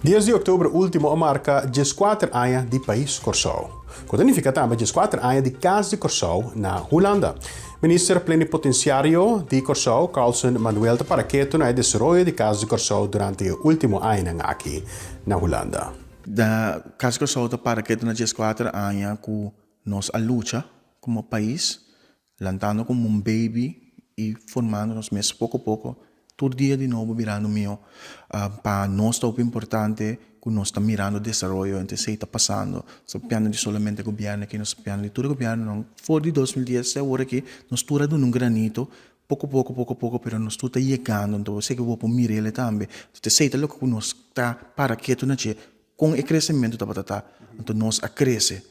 10 di òktober último a marka dieskuater aña di Pais Kòrsou, ku ta nifiká tambe dieskuater aña di Kas di Kòrsou na Hulanda. Minister Plenipotensiario di Kòrsou, Carlson Manuel ta para ketu na e desaroyo di Kas di Kòrsou durante e último añanan aki na Hulanda. Da Kas di Kòrsou ta para ketu na dieskuater aña ku nos a lucha komo pais Lantando como un baby y formando nos mes poco poco, tur dia di nobo birando miho. Pa nos ta hopi importante cu nos ta mirando desaroyo ente esey ta pasando. Nos ta papiando di solamente gobierno aki, nos ta papiando di tur e gobiernonan for di 2010 te awor aki, nos tur a duna un granito poco poco poco poco pero nos tur ta yegando. Enton esey cu bo por mir'el tambe. Enton esey ta loke cu nos ta para ketu na dje. Kon e kresementu tabata ta? Anto nos a krese.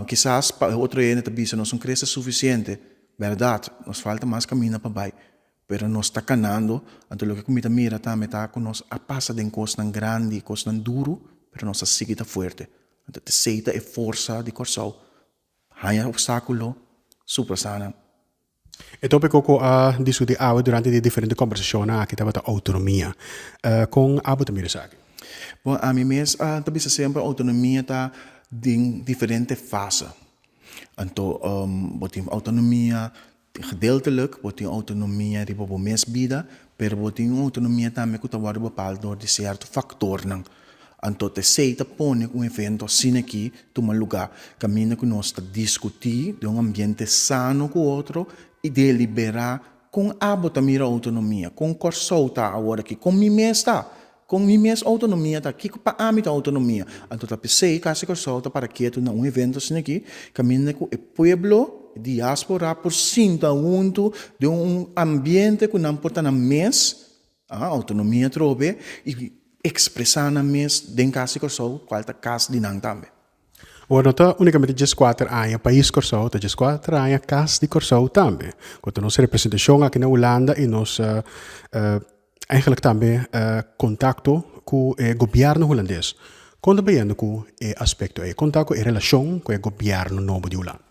Kisas pa e otro hende ta bisa nos no krese sufisiente. Bèrdat, nos falta mas kaminda pa bai. Pero nos ta kanando. Anto loke ku mi ta mira tambe ta ku nos a pasa den kosnan grandi, kosnan duru, pero nos a sigui ta fuerte. Anto esei ta e forsa di Kòrsou. Haña opstákulo, suprasá nan. E tópiko ku a diskutí awe durante di e diferente kòmbersashonnan aki tabata outonomia. Kon abo ta mira esaki? Bon, ami mes ta bisa semper outonomia ta den diferente fase. Anto bo tin outonomia gedeeltelijk, bo tin outonomia riba bo mes bida, pero bo tin un outonomia tambe ku ta wòrdu bepaal dor di sierto faktornan. Anto t'esei ta pone ku un evento asina aki tuma lugá, kaminda ku nos ta diskutí den un ambiente sano ku otro i deliberá kon abo ta mira outonomia, kon Kòrsou ta awor aki, kon mi mes ta, kon mi mes outonomia ta, kiko pa ami ta outonomia. Anto ta p'esei Kas di Kòrsou ta para ketu na un evento asina aki, kaminda ku e pueblo, e diáspora por sinta huntu den un ambiente ku nan por ta nan mes, A Autonomia atrobe i ekspresá nan mes den Kas di Kòrsou, kual ta kas di nan tambe. Awor no ta únikamente dieskuater aña Pais Kòrsou, ta dieskuater aña Kas di Kòrsou tambe, ku ta nos representashon aki na Hulanda i nos eigenlijk tambe kontakto ku e gobièrnu hulandes. Kon ta bayendo ku e aspekto ei? Kon ta ku e relashon ku e gobièrnu nobo di Hulanda?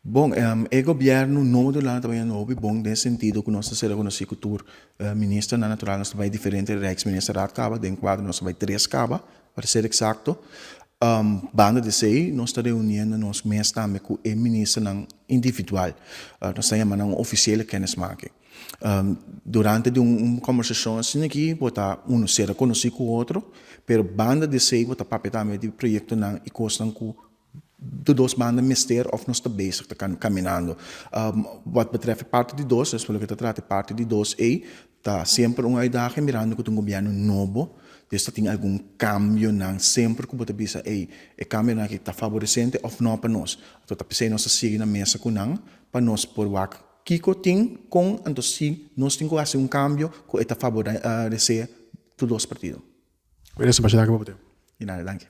Bon, e gobièrnu nobo di Hulanda ta bayendo hopi bon den sentido ku nos ta sera konosí ku tur ministernan. Natural nos ta bai diferente Rijksministerraad kaba, den kuadro nos ta bai tres kaba, pa ser eksakto. Banda di esei nos ta reuniendo nos mes tambe ku e ministernan individual. Nos ta yama nan un ofisiele kennismaking. Durante di un kombersashon asina aki bo ta unu sera konosí ku otro, pero banda di esei bo ta papia tambe di proyektonan i kosnan ku De dos banda mester of nos ta bezig ta caminando. Wat betreft e parti di dos, dus pa loke ta trata e parti di dos ey, ta semper un uitdaging mirando cu ta un gobierno nobo, dus ta tin algun cambionan semper cu bo ta bisa ey, e cambionan aki ta favorecente of no pa nos. Anto ta p'esey nos ta sigui na mesa cu nan pa nos por wak kico tin, con, anto si nos tin cu haci un cambio cu e ta favorece tur dos partido. Gracias, Embajador, pa bo tempo. Di nada, danki.